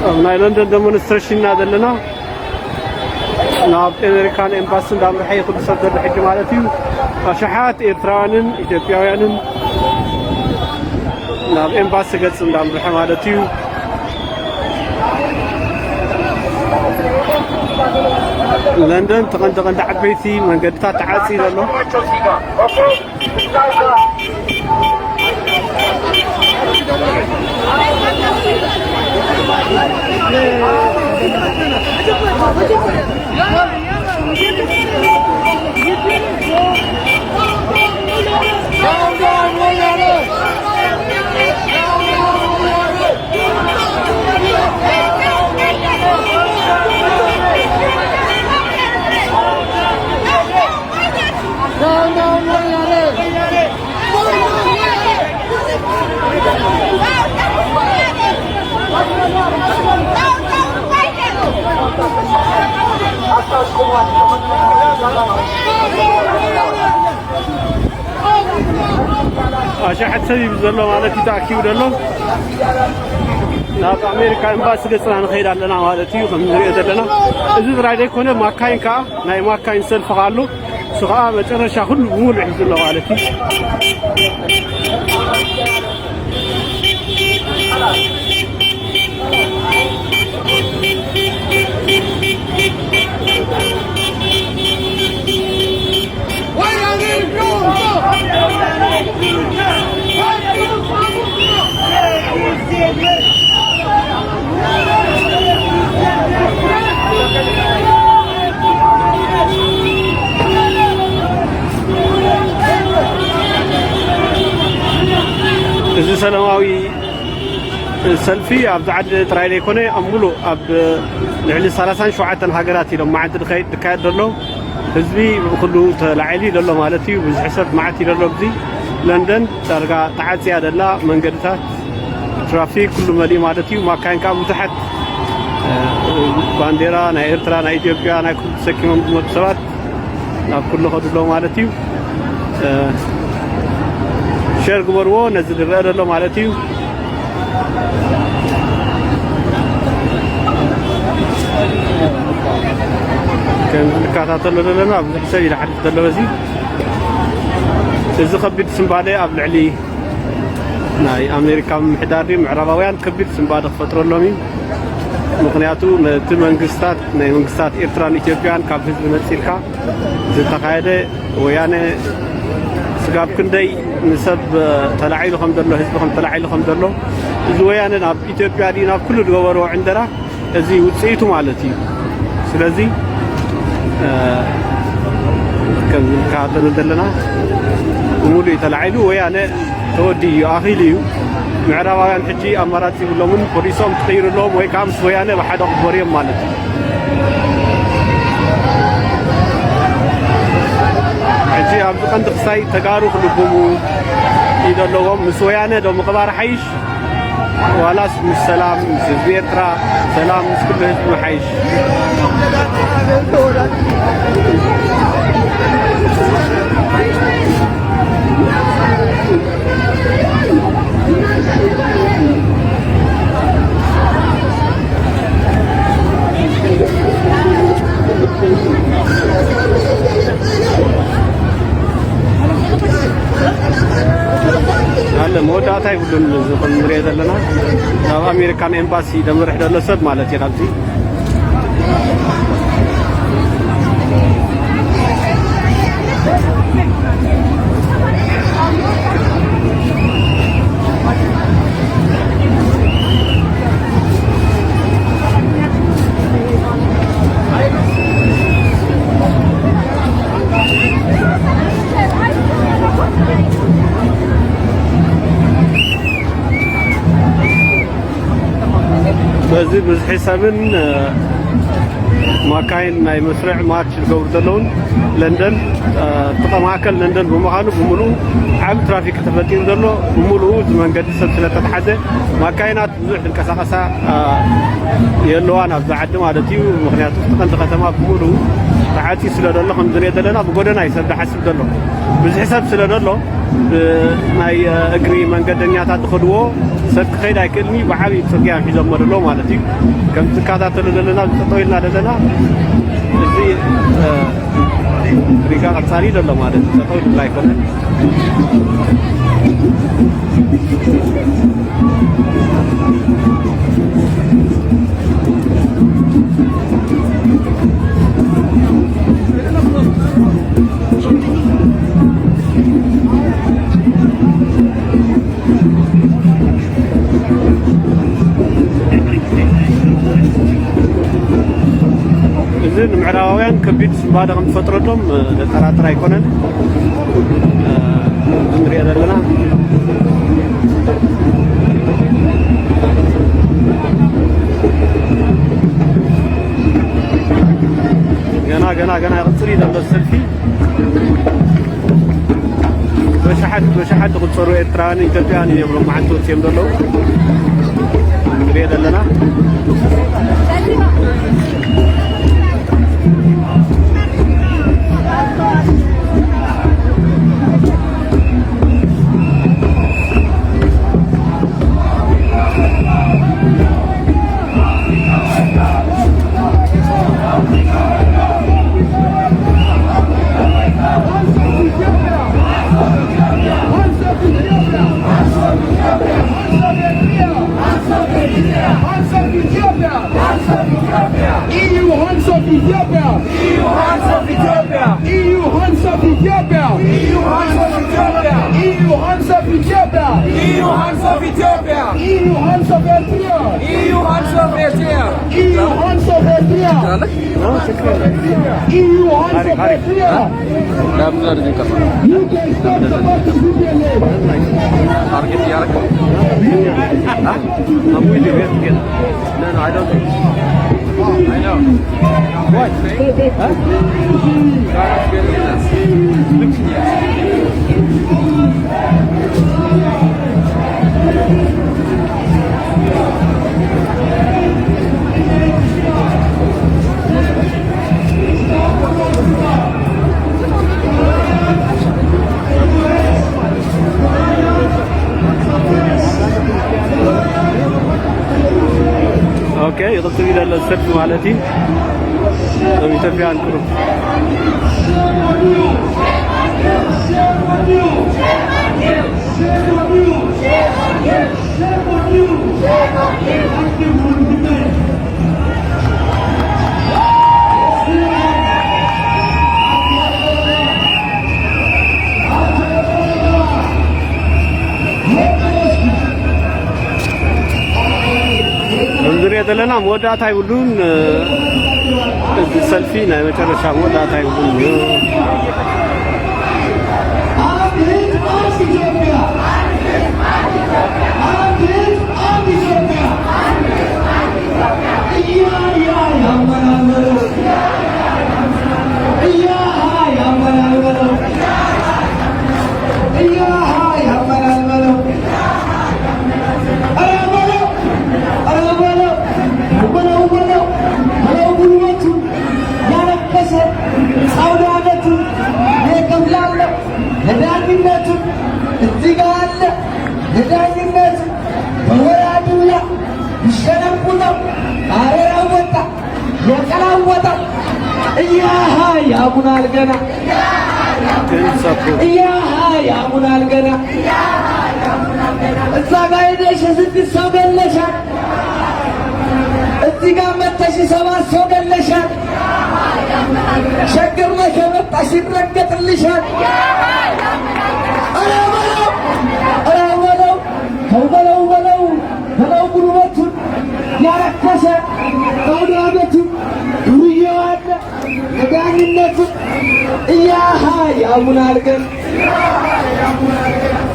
ኣብ ናይ ለንደን ደሞንስትሬሽን ኢና ዘለና። ናብ ኣሜሪካን ኤምባሲ እንዳምርሐ እዩ ኩሉ ሰብ ዘሎ ሕጂ ማለት እዩ። ኣሽሓት ኤርትራውያንን ኢትዮጵያውያንን ናብ ኤምባሲ ገጽ እንዳምርሐ ማለት እዩ። ለንደን ተቐንዲ ቀንዲ ዓበይቲ መንገድታት ተዓጽዩ ዘሎ። ኣሽሓት ሰብ እዩ ዘሎ ማለት እዩ ተኣኪቡ ዘሎ። ናብ ኣሜሪካ ኤምባሲ ገጽና ንኸይድ ኣለና ማለት እዩ። ከም ንሪኦ ዘለና እዚ ጥራይ ዘይኮነ ማካይን ከዓ ናይ ማካይን ሰልፊ ከዓ ኣሎ። እሱ ከዓ መጨረሻ ኩሉ ብምሉእ ሒዙ ኣሎ ማለት እዩ። እዚ ሰላማዊ ሰልፊ ኣብዚ ዓዲ ጥራይ ዘይኮነ ኣብ ሙሉእ ኣብ ልዕሊ ሰላሳን ሸውዓተን ሃገራት እዮም መዓልቲ ዝኸይድ ዝካየድ ዘሎ። ህዝቢ ብኩሉ ተላዒሉ እዩ ዘሎ ማለት እዩ። ብዙሕ ሰብ መዓት እዩ ዘሎ ኣብዚ ለንደን። ዳርጋ ተዓጽያ ዘላ መንገድታት ትራፊክ ኩሉ መሊኡ ማለት እዩ። ማካይን ከዓ ብዙሓት እ፣ ባንዴራ ናይ ኤርትራ፣ ናይ ኢትዮጵያ፣ ናይ ኩሉ ተሰኪሞም ዝመጡ ሰባት ናብ ኩሉ ከዱ ኣለዉ ማለት እዩ። እ፣ ሼር ግበርዎ ነዚ ዝረአ ዘሎ ማለት እዩ። ከምዚ ንከታተሎ ዘለና ብዙሕ ሰብ እዩ ዝሓልፍ ዘሎ በዚ። እዚ ከቢድ ስንባደ ኣብ ልዕሊ ናይ ኣሜሪካ ምምሕዳር ድዩ ምዕራባውያን ከቢድ ስንባደ ክፈጥረሎም እዩ። ምኽንያቱ ነቲ መንግስታት፣ ናይ መንግስታት ኤርትራን ኢትዮጵያን ካብ ህዝቢ ነጺልካ ዝተኻየደ፣ ወያነ ስጋብ ክንደይ ንሰብ ተላዒሉ ከም ዘሎ፣ ህዝቢ ከም ተላዒሉ ከም ዘሎ፣ እዚ ወያነ ናብ ኢትዮጵያ ድዩ ናብ ኩሉ ዝገበርዎ ዕንደራ፣ እዚ ውጽኢቱ ማለት እዩ። ስለዚ፣ እ፣ ከም ንከታተሎ ዘለና ብምሉእ እዩ ተላዒሉ። ወያነ ተወዲኡ እዩ፣ ኣኺሉ እዩ። ምዕራባውያን ሕጂ ኣማራጺ ይብሎምን፣ ፖሊሶም ትቕይሩ ኣለዎም ወይ ከዓ ምስ ወያነ ብሓደ ክግበሩ እዮም ማለት እዩ። ሕጂ ኣብዚ ቀንዲ ክሳይ ተጋሩ ክልብሙ እዩ ዘለዎም። ምስ ወያነ ዶ ምቕባር ሓይሽ ዋላስ ምስ ሰላም፣ ምስ ህዝቢ ኤርትራ፣ ሰላም ምስ ኩሉ ህዝቢ ምሓይሽ? ኣለ መወዳእታ ይብሉን። እዚ ከም ንሪኦ ዘለና ናብ ኣሜሪካን ኤምባሲ ደምርሕ ዘሎ ሰብ ማለት እዩ። ካብዚ በዚ ብዝሒ ሰብን፣ እ፣ ማካይን ናይ መስርዕ ማርች ዝገብሩ ዘለውን ለንደን፣ እ፣ ጥቓ ማእከል ለንደን ብምዃኑ ብምሉኡ ዓቢ ትራፊክ ተፈጢሩ ዘሎ። ብምሉኡ እዚ መንገዲ ሰብ ስለ ተተሓዘ ማካይናት ብዙሕ ዝንቀሳቐሳ፣ እ፣ የለዋን ኣብዚ ዓዲ ማለት እዩ። ምኽንያቱ እቲ ቀንዲ ከተማ ብምሉኡ ተዓጽዩ ስለ ዘሎ ከምዚ ንሪኦ ዘለና ብጎደና እዩ ሰብ ዝሓስብ ዘሎ። ብዝሒ ሰብ ስለ ዘሎ ብናይ እግሪ መንገደኛታት ዝኸድዎ ሰብ ክኸይድ ኣይክእልኒ። ብዓብዪ ፅርግያ ሒዞሞ ዘሎ ማለት እዩ። ከም ትከታተሉ ዘለና፣ ጠጠው ኢልና ዘለና፣ እዚ ሪጋ ቀፃሊ ዘሎ ማለት እዩ። ጠጠው ኢልና ኣይኮነን። እዚ ንምዕራባውያን ከቢድ ስንባደ ከም ዝፈጥረሎም ዘጠራጥር ኣይኮነን። ንሪኦ ዘለና ገና ገና ገና ይቕፅል እዩ ዘሎ ሰልፊ። በሽሓት በሽሓት ዝቑፀሩ ኤርትራውያን ኢትዮጵያውያን እዮም ሎማዓንቲ ወፂኦም ዘለዉ ንሪኦ ዘለና። E U Hands of Ethiopia! E U Hands of Ethiopia! E U Hands of Ethiopia! E U Hands of Ethiopia! E U Hands of Ethiopia! E U Hands of Ethiopia! E U Hands of Eritrea! E U Hands of Eritrea! E U Hands of Eritrea! E U Hands of Eritrea! You can stop the party T P L F! Target. No, no, I don't think. I know. What? Huh? ኦኬ፣ ይቕጽል ይላል ሰልፊ ማለት እዩ። ኣብ ኢትዮጵያ እንቅሩ። ከም ዝሪኦ ዘለና መወዳእታ ይብሉን። እዚ ሰልፊ ናይ መጨረሻ መወዳእታ ይብሉን እዩ። ለዳኝነቱ እዚህ ጋር አለ። ለዳኝነቱ ተወራዱላ ይሸነቁ ነው። አረራው ወጣ። የቀላወጠ እያሃ ያሙናል ገና። እያሃ ያሙናል ገና። እዛ ጋ ሄደሽ ስድስት ሰው ገለሻል። እዚህ ጋር መተሽ ሰባት ሰው ገለሻል። ሸገር ላይ ከመጣሽ ይረገጥልሻል። ኧረ በለው፣ ኧረ በለው፣ ተው በለው፣ በለው፣ በለው ጉልበቱን ያረከሰ አውደ ዓመቱን ዱርዬው አለ። ለዳኝነቱ እያሃ ያሙናል ግን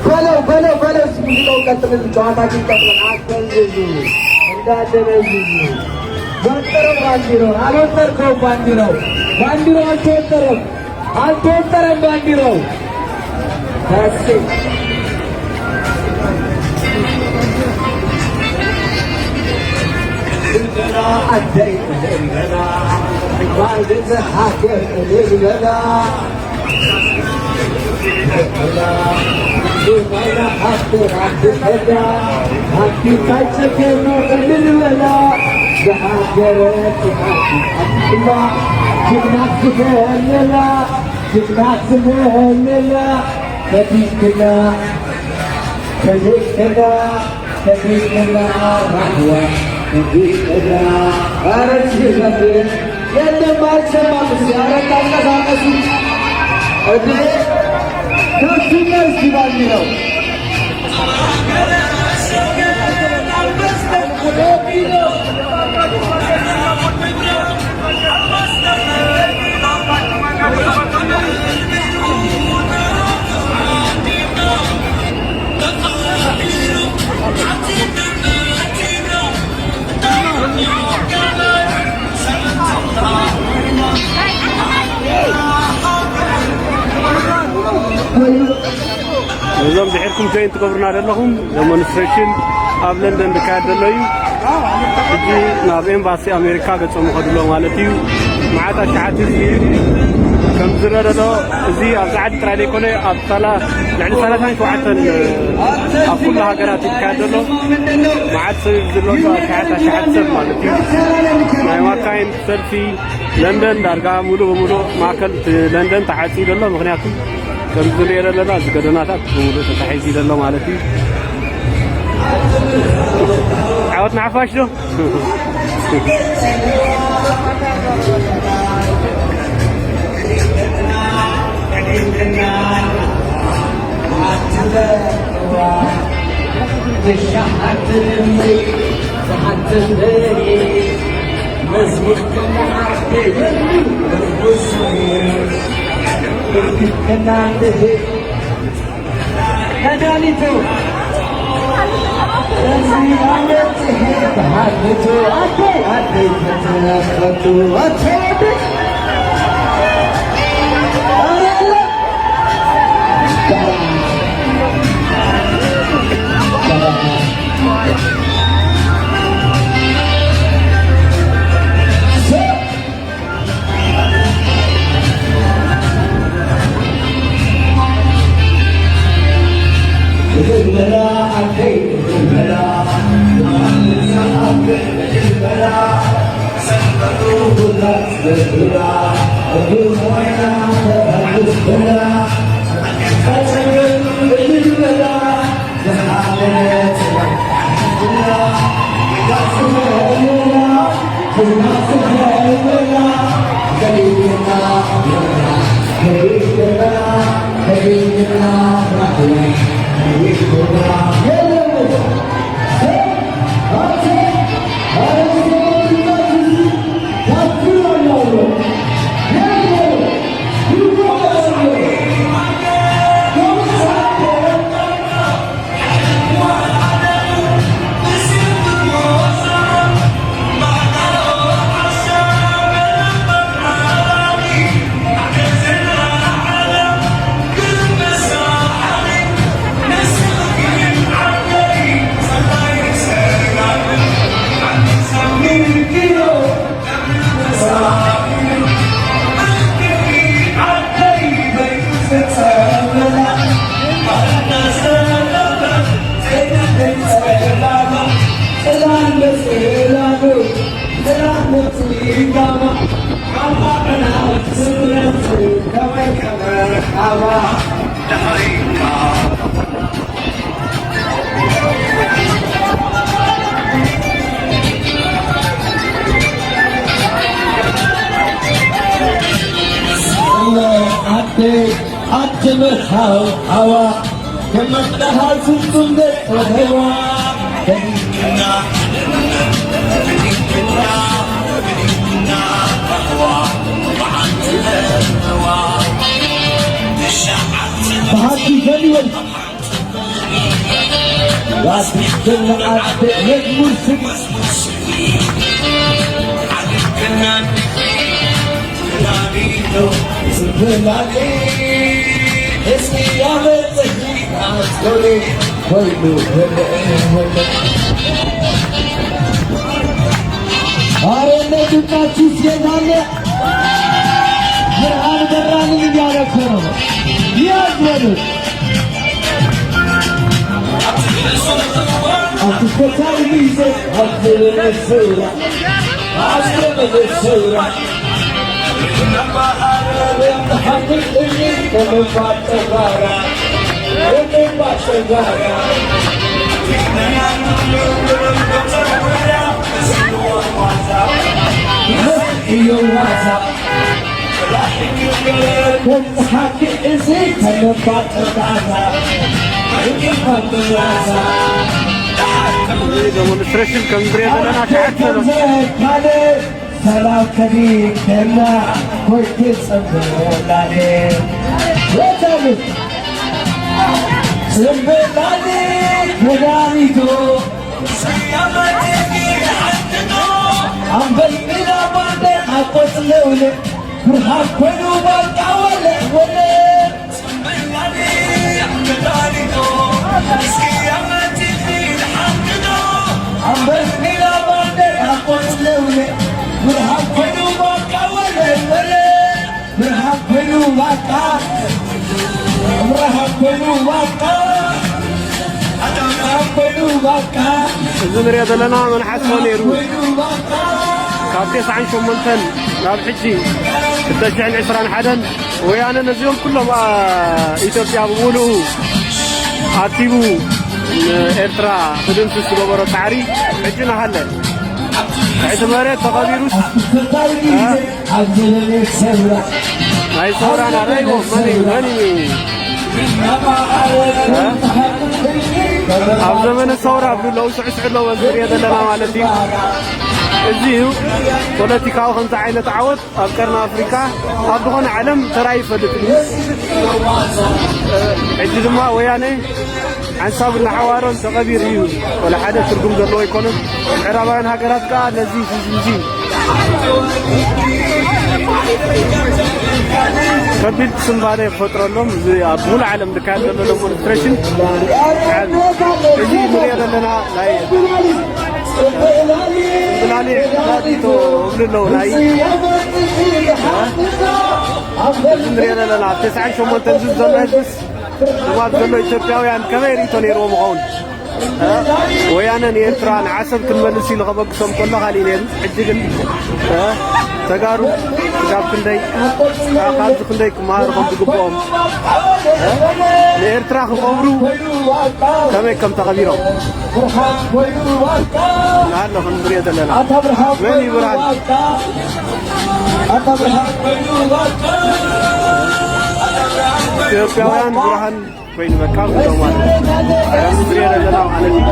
በለው፣ በለው፣ በለው። እስኪ ሙዚቃው ቀጥልን፣ ጨዋታችን ቀጥልን። አትደንዝዙ፣ እንዳትደነዝዙ። ወጥረው ባንዲራው፣ አልወጠርከውም ባንዲራው። ባንዲራው አልተወጠረም፣ አልተወጠረም ባንዲራው። ታስብ እንደና አደይ እንደና ባንዲራ ሀገር እንደና ጅግና ዝፈለላ፣ ጅግና ዝፈለላ፣ ፈቲሕክና፣ ፈቲሕክና፣ ፈቲሕክና፣ ራህዋ፣ ፈቲሕክና። ኧረ ችግር የለም፣ የለም፣ አይሰማም። እስኪ ኧረ ታንቀሳቀሱ። እንዴ ከፍና እስኪ ባንዲራው። እዞም ድሕርኩም ጆይን ትገብሩና ዘለኹም ዴሞንስትሬሽን ኣብ ለንደን ዝካየድ ዘሎ እዩ። ሕጂ ናብ ኤምባሲ ኣሜሪካ ገጾም ይኸዱ ኣለዉ ማለት እዩ። መዓት ኣሽሓት ህዝቢ እዩ። ከም ዝረአ ዘሎ፣ እዚ ኣብዚ ዓዲ ጥራይ ዘይኮነ፣ ኣብ ሰላ-፣ ልዕሊ ሰላሳን ሸውዓተን ኣብ ኩሉ ሃገራት እዩ ዝካየድ ዘሎ። መዓት ሰብ እዩ ዘሎ፣ ኣሽሓት ኣሽሓት ሰብ ማለት እዩ። ናይ ማካይን ሰልፊ ለንደን ዳርጋ ሙሉእ ብሙሉእ ማእከል እቲ ለንደን ተዓጽዩ ዘሎ፣ ምኽንያቱ ከም ዝሪኦ ዘለና እዚ ጎደናታት ብሙሉእ ተታሒዙ ዘሎ ማለት እዩ። ዓወት ንሓፋሽ ዶ? መድሃኒቱ እዚ ዓመት ይሄድ ሃኒቱ ኣደይ ኣደይ ተተፈቱ ኣተወደ ዓደይ ዓዲ ምርሓው ሃዋ ከመጣሃ ፍጹም ዘይጠፈዋ ብሓቂ ዘሊወል አረ እነ ዱቃችሁ ሲሄዳለ ብርሃን በራልን እያለ እኮ ነው። ኣብ ተፈታዊ ግዜ ኣብ ዝለለ ስራ፣ ኣብ ዝለለ ስራ፣ ሓንቲ ጥይት ከምባል ጨጓራ፣ ከምባል ጨጓራ። እዮ ዋዛ። እዚ ዴሞንስትሬሽን ከም ንሪኦ ዘለና ሸዓት ሰብ። ሰላም ከቢድ ደና ኮይት ጽምብላሌ ወተሉ ጽምብላሌ መድሃኒቱ ኣምበል ሚና ባንዴ ኣቆጽለውለ ብርሃን ኮይኑ ባቃ ወለ ወለ እዚ ንሪኦ ዘለና መልሓስ ነይሩ። ካብ ተስዓን ሸሞንተን ናብ ሕጂ ክልተ ሽሕን ዕስራን ሓደን ወያነ ነዚኦም ኩሎም፣ ኣ፣ ኢትዮጵያ ብምሉኡ ኣኪቡ ንኤርትራ ክድምስስ ዝገበሮ ጻዕሪ ሕጂ ናሃለ። ትሕቲ መሬት ተቐቢሩስ፣ እ? ናይ ሰውራና ራእይዎ መን እዩ? መን እዩ? እ? ኣብ ዘመነ ሰውራ ብለዉ ስዕስዕ ኣለዎ ዝሪኦ ዘለና ማለት እዩ። እዚ እዩ ፖለቲካዊ ከምዚ ዓይነት ዓወት ኣብ ቀርኒ ኣፍሪካ ኣብ ዝኾነ ዓለም ተራእዩ ይፈልጥ እዩ። ሕጂ ድማ ወያነ ሓንሳብ እናሓዋሮን ተቐቢሩ እዩ። ወላ ሓደ ትርጉም ዘለዎ ኣይኮነን። ምዕራባውያን ሃገራት ከኣ ነዚ ህዝቢ እዚ ከቢድ ስንባደ ይፈጥረሎም። እዚ ኣብ ሙሉእ ዓለም ዝካየድ ዘሎ ዴሞንስትሬሽን፣ እዚ ንሪኦ ዘለና ናይ ጽምብላሊዕ ናዲቶ እብሉ ኣለዉ። ናይ እዚ ንሪኦ ዘለና ኣብ ተስዓን ሸሞንተን ዝብል ዘሎ ህዝብስ፣ ድባብ ዘሎ ኢትዮጵያውያን ከመይ ርእይቶ ነይርዎም ይኸውን? እ? ወያነ ንኤርትራ ንዓሰብ ክንመልስ ኢሉ ከበግሶም ከሎ ካሊእ ነይሩ። ሕጂ ግን፣ እ? ተጋሩ ስጋብ ክንደይ፣ ካ-፣ ካብዚ ክንደይ ክመሃሩ ከም ዝግብኦም፣ እ? ንኤርትራ ክቐብሩ ከመይ ከም ተቐቢሮም ንሃሎ ክንሪኦ ዘለና። መን እዩ ብርሃን? ኢትዮጵያውያን ብርሃን ኮይኑ በቃ ብሎ ማለት ነው። ከምዚ ንሪኦ ዘለና ማለት እዩ።